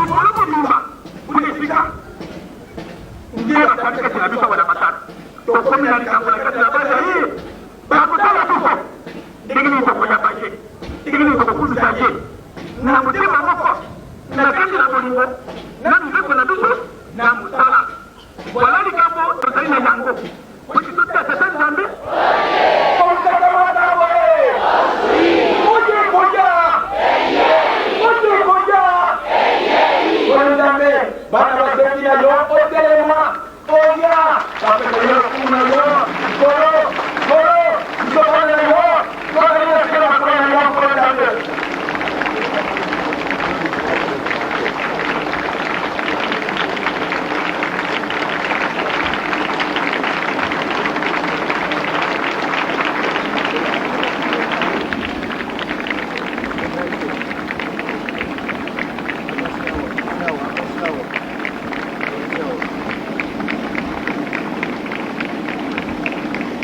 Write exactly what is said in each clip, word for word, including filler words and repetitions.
Mokolo mobimba, kuna esika nge basali kati na biso wana basala. Tokomi na likambo na kati na basi ya ye. Bakotala biso. Ndenge nini tokoyamba ye? Ndenge nini tokokumisa ye? Na motema moko, na kati na bolingo, na mibeko na biso, na mosala. Voilà likambo tozali na yango. Oyo totata Tata Nzambe. Kotata Matabo, eh! Oye koya! Oye koya! Nkolo Nzambe, bana baseki na yo, otelema. Oya! Bapesa yo lokumu na yo. Nkolo, Nkolo, biso bana na yo. Tozali na sika na Nkolo na yo, Nkolo Nzambe.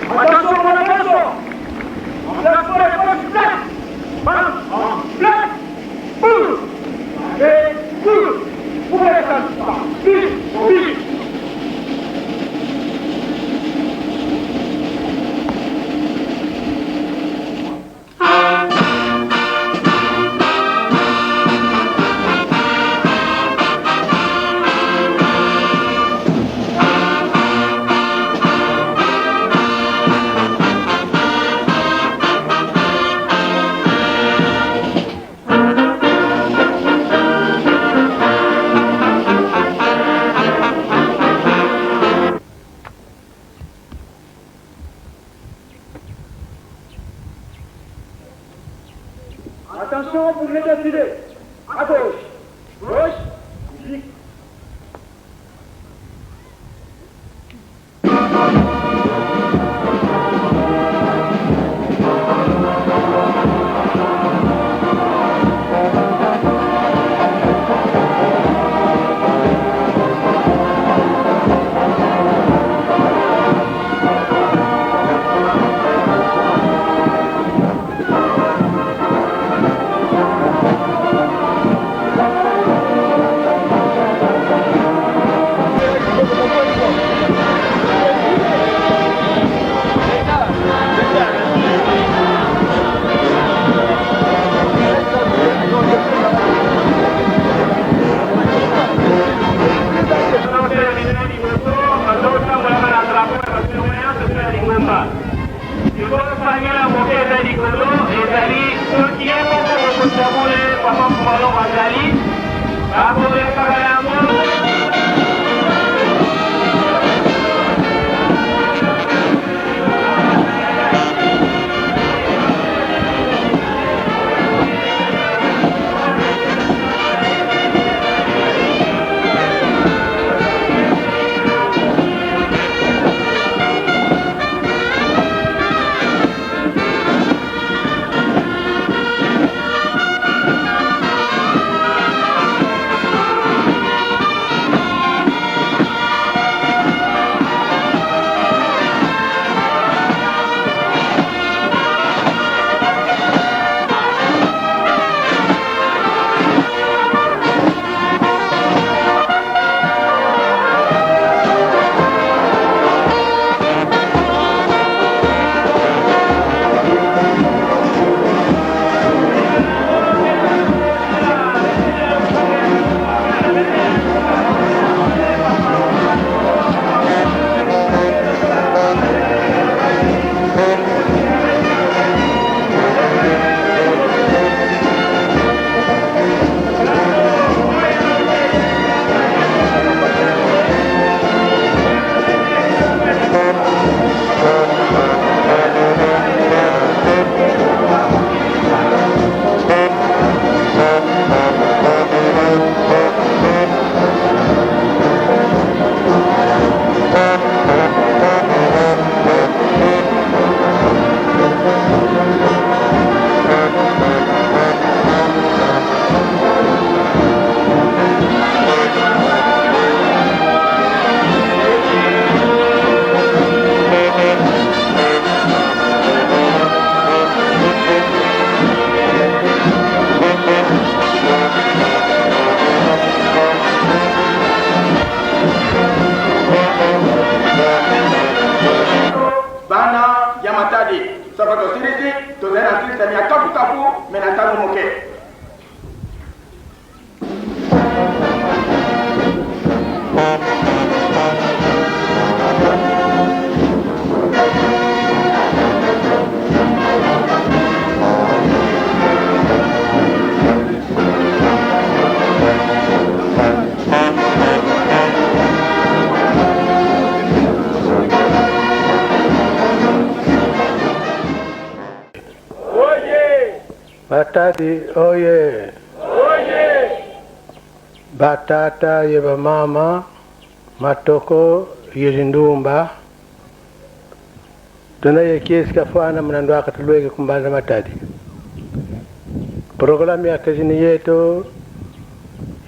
Attention, mon attention. Attention, les poches pleines. Balance en place. Boum. Et boum. Vous pouvez descendre. Vite, vite. Attention pour les défilés. À gauche. Gauche. Musique. Sikoyo, paniela moke eza likolo, ezali soki ye moko mokonzi ya bule, Papa Mfumu Malonga azali, bakolekaka yango. Soko tosilisi, tozali na nsilisa ya kafu-kafu, mais na ntango moke. Matadi oye! Batata ye bamama, matoko ye zindumba, tuna ye kiese kiafwana muna ndwaka tulweke ku mbanza Matadi. Programa ya kazini yeto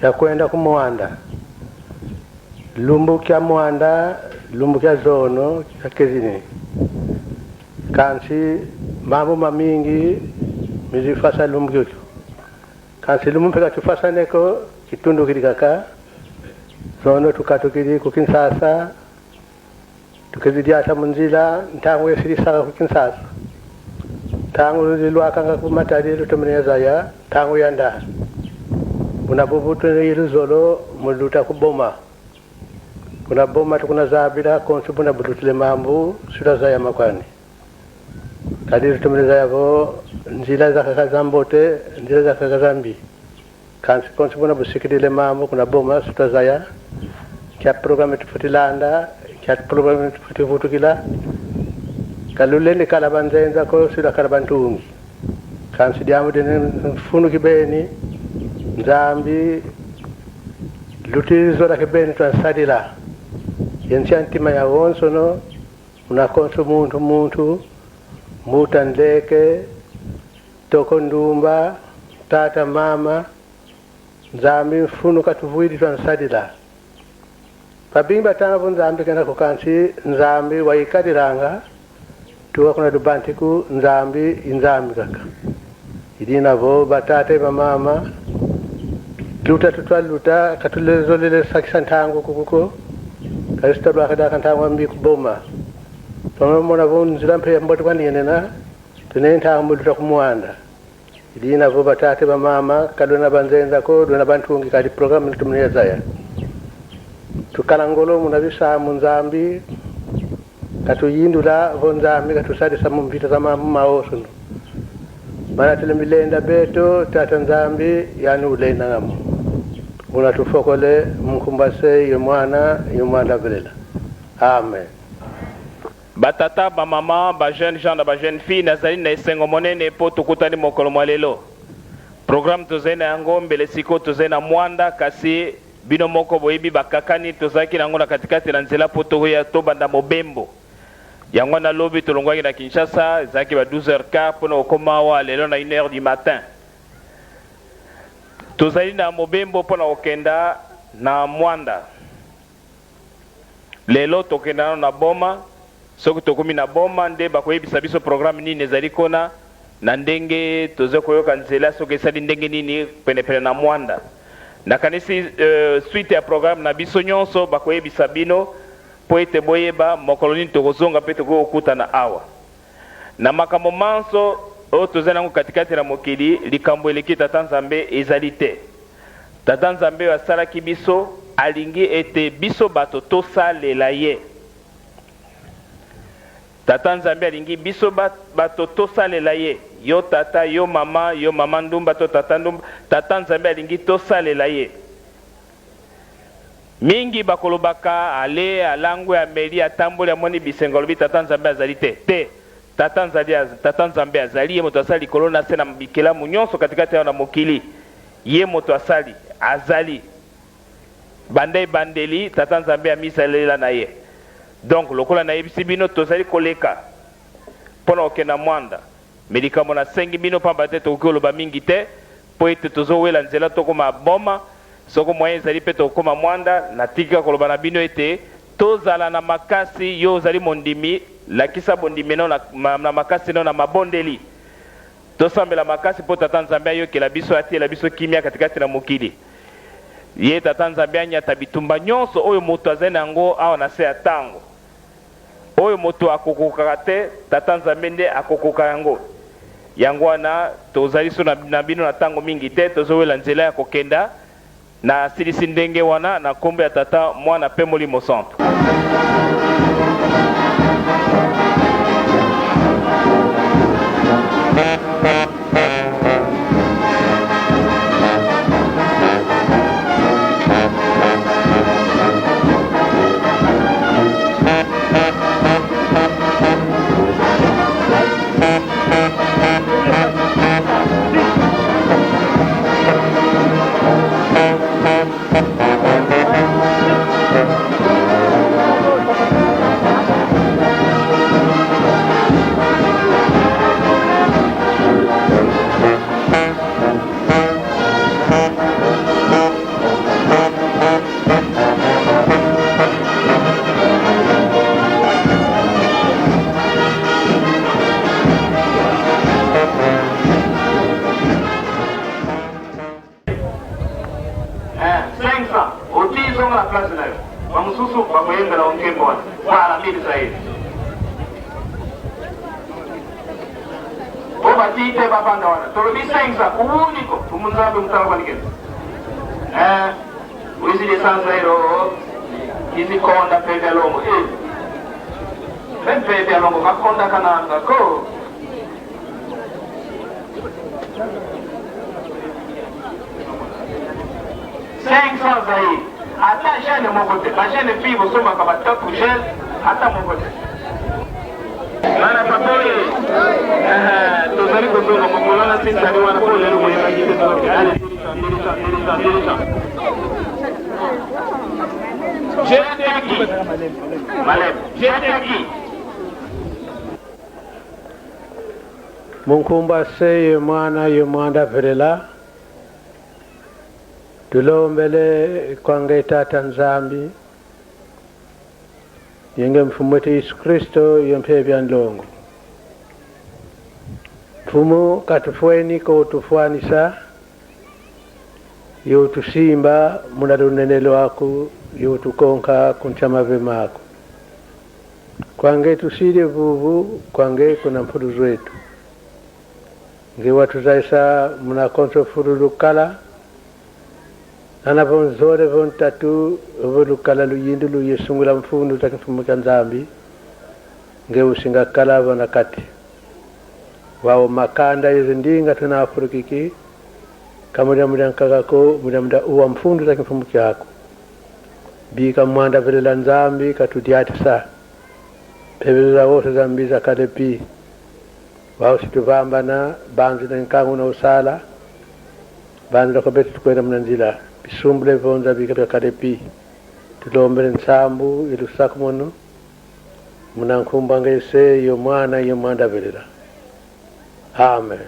ya kwenda ku Muanda. Lumbu kia Muanda, lumbu kia zono kia kazini. Kansi mambu mamingi mizi fasa lumbu kiokio. Kansi lumbu mpe ka kifasane ko, kitundukidi kaka. Zono tukatukidi ku Kinshasa, tukizi diata mu nzila, ntangu yasidi saka ku Kinshasa. Ntangu lulwakanga ku Matadi, lutomene zaya ntangu yanda. Buna bubu tuna ye luzolo mu luta ku Boma. Kuna Boma tukuna zabila konso buna bulutile mambu, si twazaya ma kwani. Kadi lutomene zaya vo nzila zakaka za mbote, nzila zakaka za mbi. Kansi konso buna busikidile mambu kuna Boma, si twazaya nkia programa tufweti landa, nkia programa tufweti vutukila. Ka lulendi kala banzenza ko, si lwakala bantungi. Kansi diambu dina mfunu kibeni, Nzambi lutidi zola kibeni twansadila. Ye nsi a ntima yawonsono, muna konso muntu muntu, mbuta nleke, toko ndumba, tata mama, Nzambi mfunu katuvwidi twansadila. Babingi batanga vo Nzambi kena ko, kansi Nzambi waikadilanga, tuka kuna lubantiku Nzambi i Nzambi kaka. I dina vo batata ye bamama, luta tutwa luta, ka tulezolele sakisa ntangu kuku ko, kansi twalwaka diaka ntangu ya mbi ku Boma. Twamona vo nzila mpe ya mbote kwani yenina, tuna ye ntangu mu luta ku Muanda. I dina vo batata ye bamama, ka lwena banzenza ko, lwena bantungi, kadi programa ni tumene zaya. Tukala ngolo muna bisamu Nzambi, katuyindula vo Nzambi katusadisa mu mvita za mambu mawonsono. Mana tele milenda beto, Tata Nzambi, yandi ulendanga mo. Buna tufokole mu nkumbu a Se ye Mwana ye Mwanda Velela. Amen. Batata, bamama, ba jeunes gens na ba jeunes filles, nazali na esengo monene mpo tokutani mokolo mwa lelo. Programme tozali na yango, mbele sikoyo tozali na Muanda, kasi bino moko boyebi bakakani tozalaki na yango na katikati na nzela mpo toya tobanda mobembo. Yango wana lobi tolongwaki na Kinshasa, ezalaki ba douze heures quart mpo na kokoma awa lelo na une heure du matin. Tozali na mobembo mpo na kokenda na Muanda. Lelo tokenda nano na Boma. Soki tokomi na Boma, nde bakoyebisa biso programme nini ezali kuna, na ndenge tozali koyoka nzela, soki esali ndenge nini penepene na Muanda. Nakanisi, euh, suite ya programme na biso nyonso bakoyebisa bino, mpo ete boyeba mokolo nini tokozonga mpe tokoki kokutana awa. Na makambo manso oyo tozali na yango katikati na mokili, likambo eleki Tata Nzambe ezali te. Tata Nzambe oyo asalaki biso, alingi ete biso bato tosalela ye. Tata Nzambe alingi biso ba-, bato tosalela ye. Yo tata, yo mama, yo mama ndumba to tata ndumba, Tata Nzambe alingi tosalela ye. Mingi bakolobaka, ale, alangwe, ameli, atamboli, amoni bisengo, alobi, Tata Nzambe azali te. Te. Tata Nzambe az-, Tata Nzambe azali, ye moto asala likolo na se na bikelamu nyonso katikati awa na mokili. Ye moto asali, azali. Banda ebandeli, Tata Nzambe amisalela na ye. Donc, lokola nayebisi bino, tozali koleka mpo na kokenda Muanda. Mais likambo nasengi bino, pamba te tokoki koloba mingi te, mpo ete tozowela nzela tokoma Boma. Soko moyen ezali mpe tokoma Muanda, natika koloba na bino ete tozala na makasi. Yo ozali mondimi, lakisa bondimi no na, ma-, na makasi no na mabondeli. Tosambela makasi mpo Tata Nzambe ayokela biso, atiyela biso kimia katikati na mokili. Ye Tata Nzambe anyata bitumba nyonso oyo moto azali na yango awa na se ya ntango. Oyo moto akokokaka te, Tata Nzambe nde akokoka yango. Yango wana, tozali so na, na bino na ntango mingi te, tozowela nzela ya kokenda. Nasilisi ndenge wana na nkombo ya Tata, Mwana mpe Molimo Santu. Eh, cinq cents, oti zonga na place na yo. Bamosusu bakoyembela yo nkembo wana. Voilà, mille Zaïre. Po bati te bavanda wana. Tolobi cinq cents, kuwuni ko, mfumu Nzambi mutala kwa nikeni. Eh, wizi de cent Zaïre, oh, oh. Kizi konda mpeve ya longo. Eh. Mpe mpeve ya longo, kakonda kananga ko. Cinq cents Zaïre. Ata gel moko te. Ba gel filles bosombaka, ba top gel, ata moko te. Bana Papole. Ah, tozali kozonga mokolo na sisali wana po lelo boyebaki te. Allez, dirisa, dirisa, dirisa, dirisa. Je t'ai dit. Malem. Je t'ai dit. Mu nkumbu a Se ye Mwana ye Mwanda Velela, tulombele kwa nge Tata Nzambi, ye nge Mfumu wetu Yesu Kristo, ye Mpeve ya Nlongo. Mfumu, katufweni ko utufwanisa, ye utusimba muna lunene lwaku, ye utukonka ku nsi a mave maku. Kwa nge tusidi vuvu, kwa nge kuna mfulu zetu. Nge watuzayisa muna konso fulu lukala, ana vo nzole vo ntatu, vo lukala luyindulu ye sungula mfundu za kimfumu kia Nzambi, nge usinga kala vana kati. Wau makanda ye zindinga tuna afurukiki, ka mu diambu dia nkaka ko, mu diambu dia uwa mfundu za kimfumu kiaku. Bika Mwanda Velela Nzambi katudiatisa. Mpeve zawonso za mbi zakala pi. Wau si tuvambana, banzila nkangu na usala, banzila kwa beto tukwenda muna nzila, bisumbula ye vonza bika biakala pi. Tulombele nsambu ye lusakumunu, muna nkumbu a nge Se, ye Mwana, ye Mwanda Velela. Amen.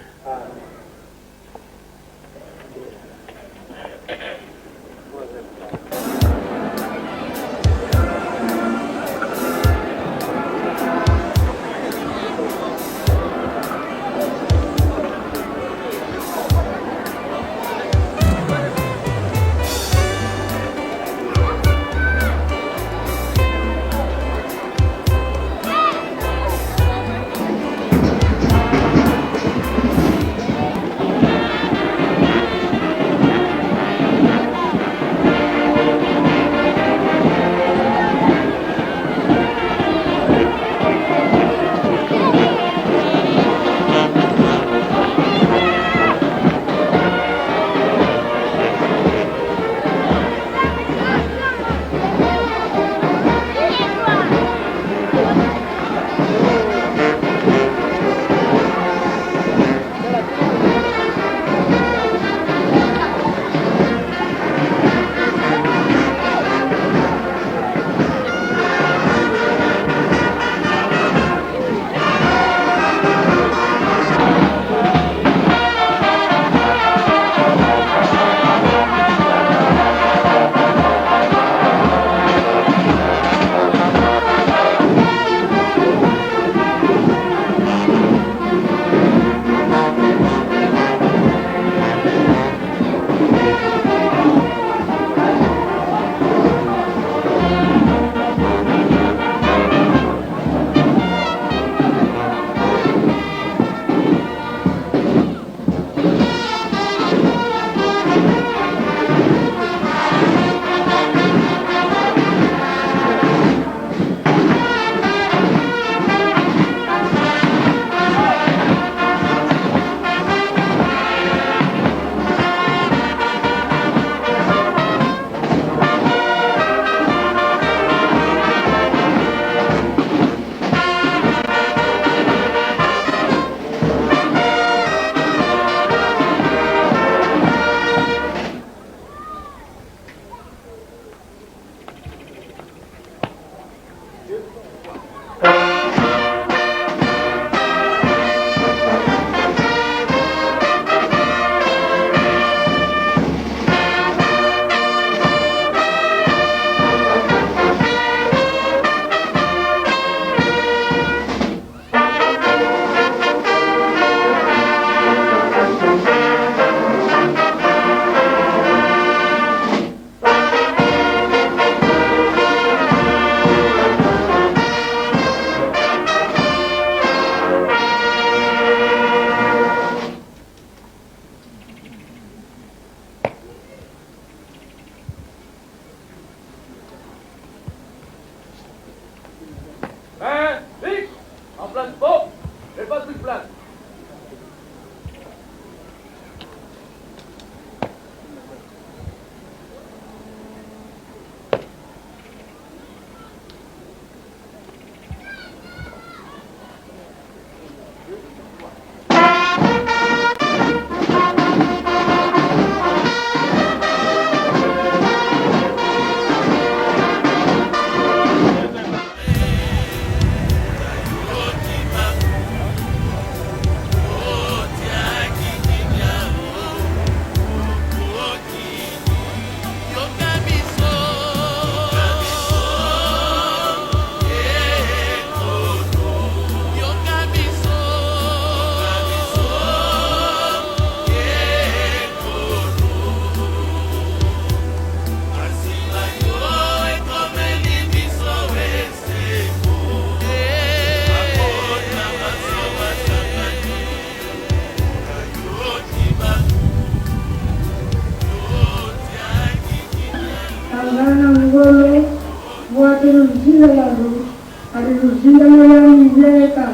Zina moyani yeka,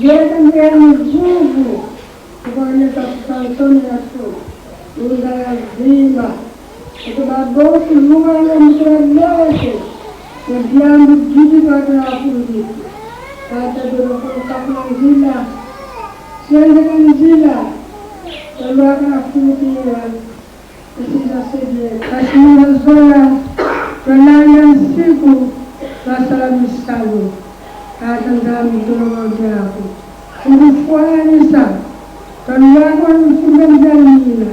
yeka moyani vuvu, kwa yeka kusansoni yaku, unda ya zimba, kwa babosi luwa ya mtu ya lese, kwa diambu gidi kwa kwa afurudi. Tata dolo kwa kwa nzila, siende kwa nzila, kwa kwa afurudi ya. Esi za sede, kasi muna zola, twalanda nsiku, twasala misalu. Tata Nzambi, tuna mavyaku. Kudufwanisa, twalanda nsiku za mina.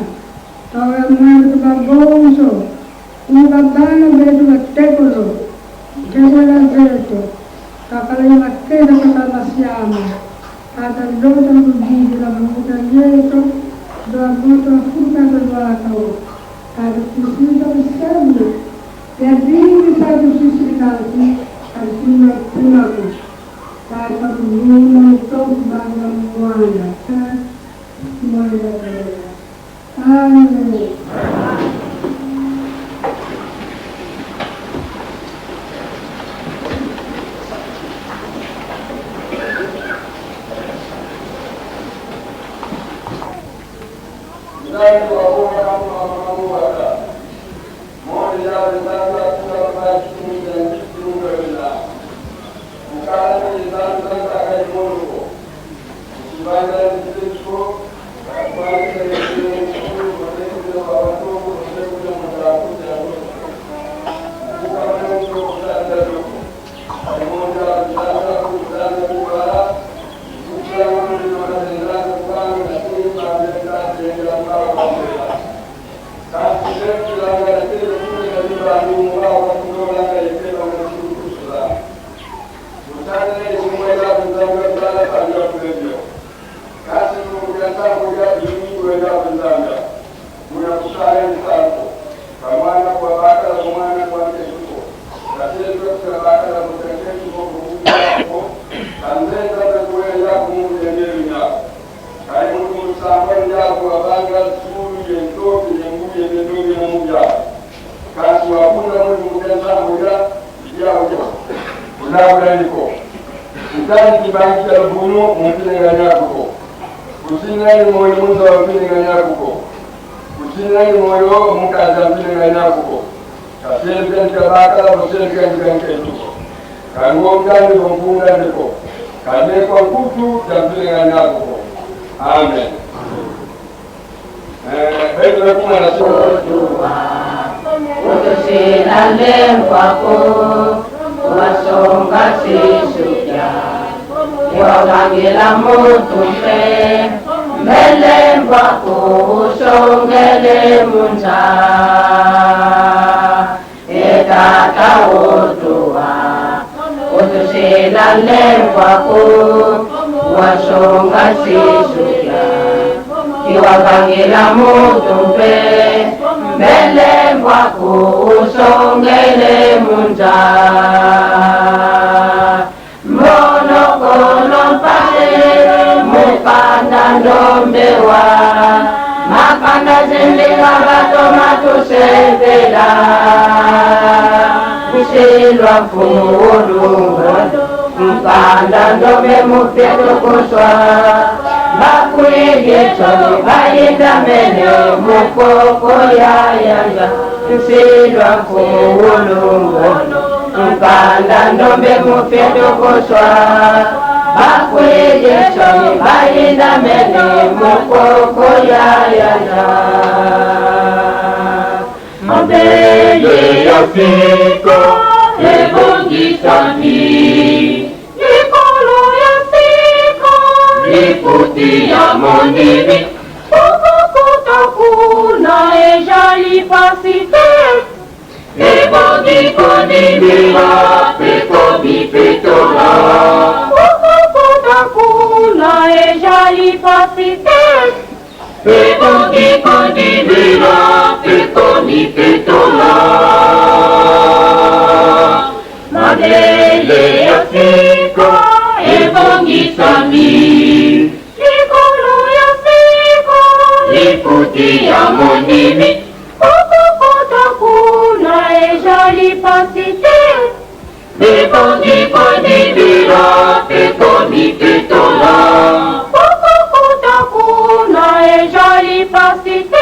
Tawe mwana tubabonso, kuba bana betu batekolo, ntekolo zeto, kakala ya makeda kakala masiama. Tata, lota kudidi la mamuta yeto, do moto afuta do lwakao. Tata, tusisa usabu, ya dini sa tusisi nasi, asina tunaku. Tata, kuluna mtoku banga mwana. Mwana. Amen. Kansi mu ntangu ya bima kwenda ku Nzambi, muna kusala nsangu, kwa mwana, kwa bakala, kwa mwana, kwa nkento ko, kwa selo, kwa bakala, kwa nkento ko, kwa kuku ko, kanzenza na kuya ya kumu ya nyeru ya. Kadi muntu musamba ya kuwa banga zulu ye ntoto ye mbu ye mendo ye muya. Kansi wa kuna muntu mukenta muya, ya muya. Kuna kuna niko. Utani kibangi kia lubunu mu mpininganyaku ko. Kusinga ni moyo mu nzo wa mpininganyaku ko. Kusinga ni moyo mu kaza mpininganyaku ko. Ka selukani ka bakala, ka selukani ka nkento ko. Ka ngombe ni ko, mpunga ni ko. Ka meko nkutu ka mpininganyaku ko. Amen. Eh, beto na kuma na sima. Utusila nlemvo aku, wasonga sisudia, wavangila muntu mpe, mbe nlemvo aku usongele mu nza. E Tata wotuwa, utusila nlemvo aku, wasonga sisudia, kiwavangila muntu mpe, mbe nlemvo aku usongele mu nza. Mono kono mpasi, mukanda ndombe wa makanda zindinga batoma tusepela. Nsilwa Mfumu Ulunga, mukanda ndombe mu fieto koswa. Bakwidi nsoni bayindamene mu koko ya yaya. Nsilwa Mfumu Ulunga, mukanda ndombe mu fieto koswa. Bakwidi nsoni bayindamene mu koko ya yaya. Mabele ya sika ebongisami. Likolo ya sika, lifuti ya mondimi. Okokota kuna ezali mpasi te. Ebongi kondimela mpe komipetola. Okokota kuna ezali mpasi te. Ebongi kondimela mpe komipetola. Mabele ya sika ebongisami. Likolo ya sika, lifuti ya mondimi. Okokota kuna ezali mpasi te. Ebongi kondimela Komi Kitola. Poko kuta kuna ezali mpasi te.